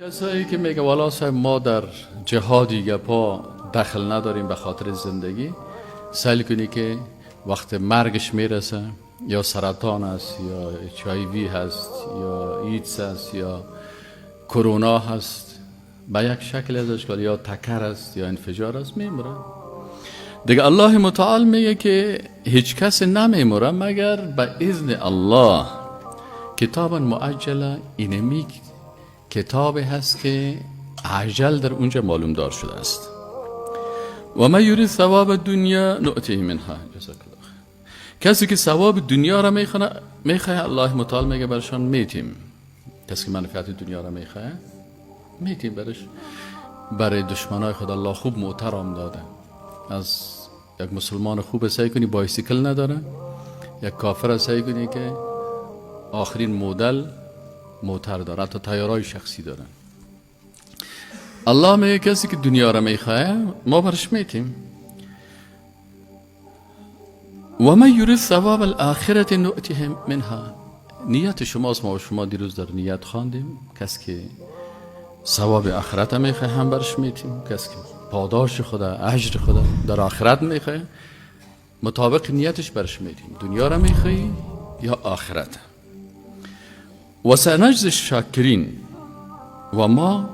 کسایی که میگه والا صاحب ما در جهادی گپا دخل نداریم به خاطر زندگی، سعی کنی که وقت مرگش میرسه، یا سرطان است، یا HIV هست، یا ایدز هست، یا کرونا هست، به یک شکل از اشکال، یا تکر است یا انفجار است، میموره دیگه. الله متعال میگه که هیچ کس نمیموره مگر به اذن الله. کتابا مؤجله، اینمی کتاب هست که عجل در اونجا معلوم دار شده است. و من یرید ثواب دنیا نؤتیه منها. جزاک الله خیر. کسی که ثواب دنیا را میخواه، الله متعال میگه برشان میتیم. کسی که منفعت دنیا را میخواه میتیم برش. برای دشمنای خود الله خوب محترم داده. از یک مسلمان خوب سعی کنی بایسیکل نداره، یک کافر سعی کنی که آخرین مدل موتر داره، حتی تیارای شخصی داره. الله میگه کسی که دنیا را میخواه ما برش میتیم. و من یرید ثواب الاخرة نؤتیه منها. نیت شماست، ما و شما دیروز در نیت خواندیم. کسی که ثواب آخرت میخواه هم برش میتیم، کسی که پاداش خدا، اجر خدا در آخرت میخواه مطابق نیتش برش میتیم. دنیا را میخوای یا آخرت؟ و سنجز شاکرین، و ما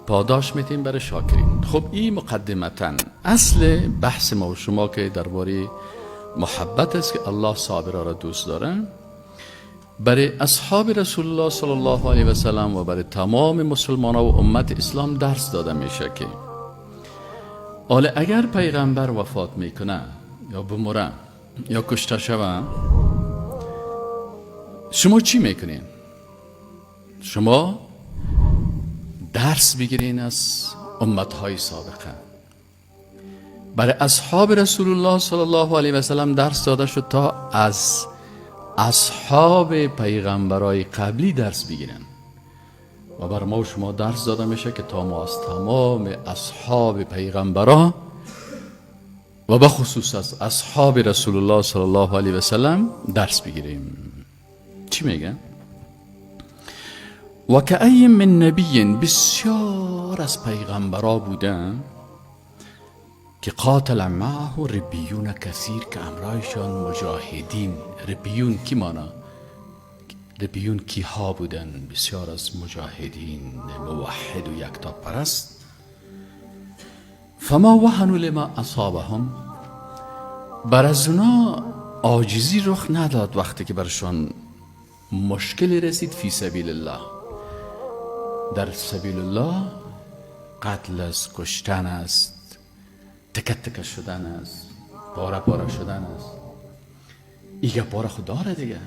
پاداش میتیم برای شاکرین. خب این مقدمتا اصل بحث ما و شما که درباره محبت است که الله صابرا را دوست داره. برای اصحاب رسول الله صلی الله علیه و سلم و برای تمام مسلمان ها و امت اسلام درس داده میشه که حالا اگر پیغمبر وفات میکنه یا بمره یا کشته شوه، شما چی میکنین؟ شما درس بگیرین از امتهای سابقه. برای اصحاب رسول الله صلی الله علیه و سلم درس داده شد تا از اصحاب پیغمبرای قبلی درس بگیرن، و بر ما و شما درس داده میشه که تا ما از تمام اصحاب پیغمبرا و به خصوص از اصحاب رسول الله صلی الله علیه و سلم درس بگیریم. چی میگه؟ و کأی من نبی، بسیار از پیغمبرا بودن که قاتل معه ربیون کثیر، که امرایشان مجاهدین. ربیون کی مانا؟ ربیون کیها بودن؟ بسیار از مجاهدین موحد و یکتا پرست. فما وهنوا لما اصابهم، بر از اونا عاجزی رخ نداد وقتی که برشان مشکلی رسید. فی سبیل الله، در سبیل الله قتل است، کشتن است، تکه تکه شدن است، پاره پاره شدن است. ایگه پاره خود داره دیگه.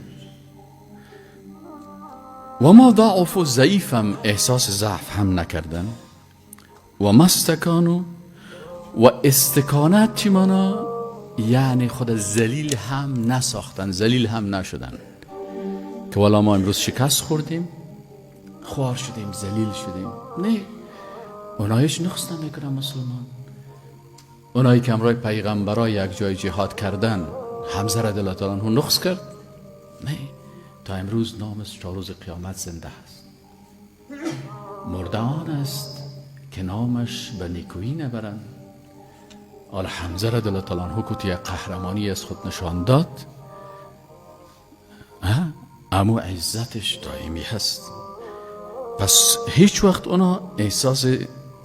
و ما ضعف و ضعیفم، احساس ضعف هم نکردن. و ما استکانو، و استکانت چی مانا؟ یعنی خود ذلیل هم نساختن، ذلیل هم نشدن که والا ما امروز شکست خوردیم، خوار شدیم، ذلیل شدیم. نه، اونایش نقص نمیکنن مسلمان. اونایی که همراه پیغمبرای یک جای جهاد کردن، حمزه رضی الله تعالی عنه نقص کرد؟ نه، تا امروز نامش تا روز قیامت زنده است. مردان است که نامش به نیکویی نبرند. آل حمزه رضی الله تعالی عنه که یک قهرمانی از خود نشان داد، اما عزتش دائمی هست. پس هیچ وقت اونا احساس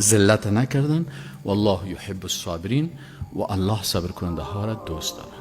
ذلت نکردن. والله یحب الصابرین، و الله صبر کننده ها را دوست دارد.